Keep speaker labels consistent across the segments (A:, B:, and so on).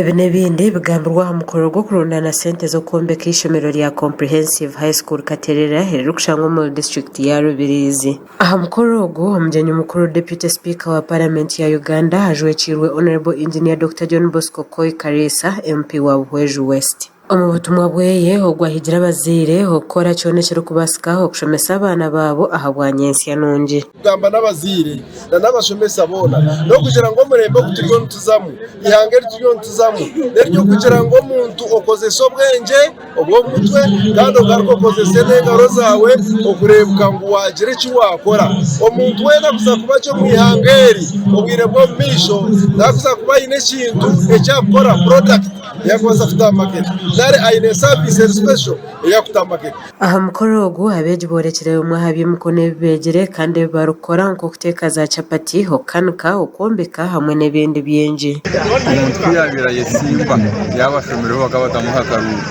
A: Ebi n'ebindi bigambirwe aha mukoro gw'okurundaana sente z'okwombeka eishomero rya Comprehensive High School Katerera eririkushangwa omuri disiturikiti ya Rubirizi. Aha mukoro ogu, omugyenyi mukuru Deputy Speaker wa Paramenti ya Uganda ajwekiirwe Honourable Engineer Dokita John Bosco Koi Kariisa, MP wa Buhweju West. Omu butumwa bweye, ogu ahigire abazaire okukora kyona ekirikubaasika okushomesa abaana baabo ahabwa nyentsya nungi.
B: Kugamba n'abazaire na n'abashomesa boona n'okugira ngu omurembe ogu turiyo nituzamu, eihanga eri turiyo nituzamu n'ery'okugira ngu omuntu okozese obwengye obw'omu mutwe kandi ogaruke okozese n'engaro zaawe okureebeka ngu waagira eki waakora. Omuntu weena kuza kuba gye omu ihanga eri obwire bw'omu maisho naakuza kuba aine ekintu eki arikukora, product. ei arikubaasa kuta aha maketi nari aine saviisi eri sipesho ei arikuta aha maketi.
A: Aha mukoro ogu, abeegi boorekire bimwe aha by'emikono ebi beegire kandi ebi barikukora nk'okuteeka za chapati, okukanika, okwombeka hamwe n'ebindi bingi.
C: Omuntu ku yaabaire ayesimba yaaba ashomireho bakaba batamuha akaruuru.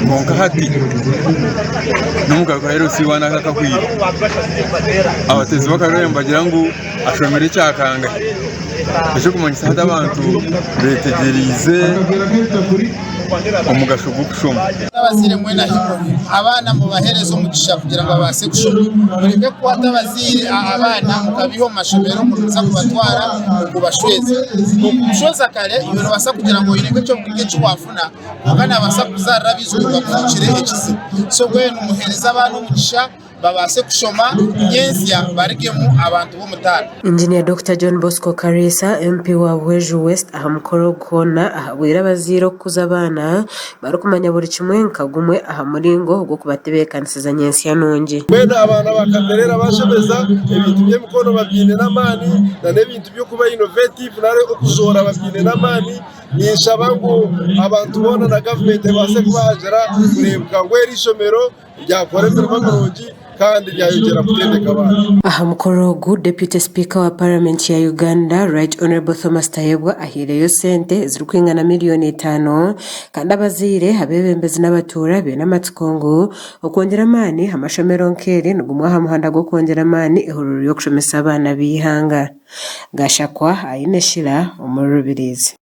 C: Kwonka hati n'omukazi ka LC1 aka akahweire, abateezi b'akaruuru nibagira ngu ashomire ekya kangahi. Ekirikumanyisa hati abantu betegyereize omugasho gw'okushoma.
D: Abazaire mwena ahi muri, abaana mubaheereze omugisha kugira ngu babaase kushoma. Mureke kukwata abazaire abaana mukabiiha omu mashomero ngu nimuza kubatwara okubashweza. Okushweza kare iwe noobaasa kugira ngu oine nk'eky'obuguzi eki waafuna kwonka naabaasa kukuzaarira abaijukuru bakufuukire ekizibu. So mbwenu muheereze abaana omugisha. babaase kushoma nyentsya barugemu abantu b'omutaano.
A: Engineer Dokita John Bosco Kariisa, MP wa Buhweju West aha mukoro ogu hoona ahabwire abazaire okukuza abaana barikumanya buri kimwe nka gumwe aha muringo gw'okubatebeekanisiza nyentsya nungi.
B: Mbwenu abaana ba Katerera bashemeza ebintu by'emikono babyine n'amaani n'ebintu by'okuba innovative nari okuzoora babyine n'amaani. Ninshaba ngu abantu boona na gavumenti ebaase kubahagira kureebeka ngu eri ishomero ryakora emirimo mirungi kandi ryayongyera kutendeka abaana.
A: Aha mukoro ogu, Deputy Speaker wa Paramenti ya Uganda, Right Honourable Thomas Tayebwa ahaireyo sente ezirikwingana miriyoni itaano kandi abazaire, abeebembezi n'abatuura baine amatsiko ngu okwongyera amaani aha mashomero nk'eri nigumwe aha muhanda gw'okwongyera amaani ehururu y'okushomesa abaana b'eihanga. Gashakwa Aine Sheila omuri Rubirizi.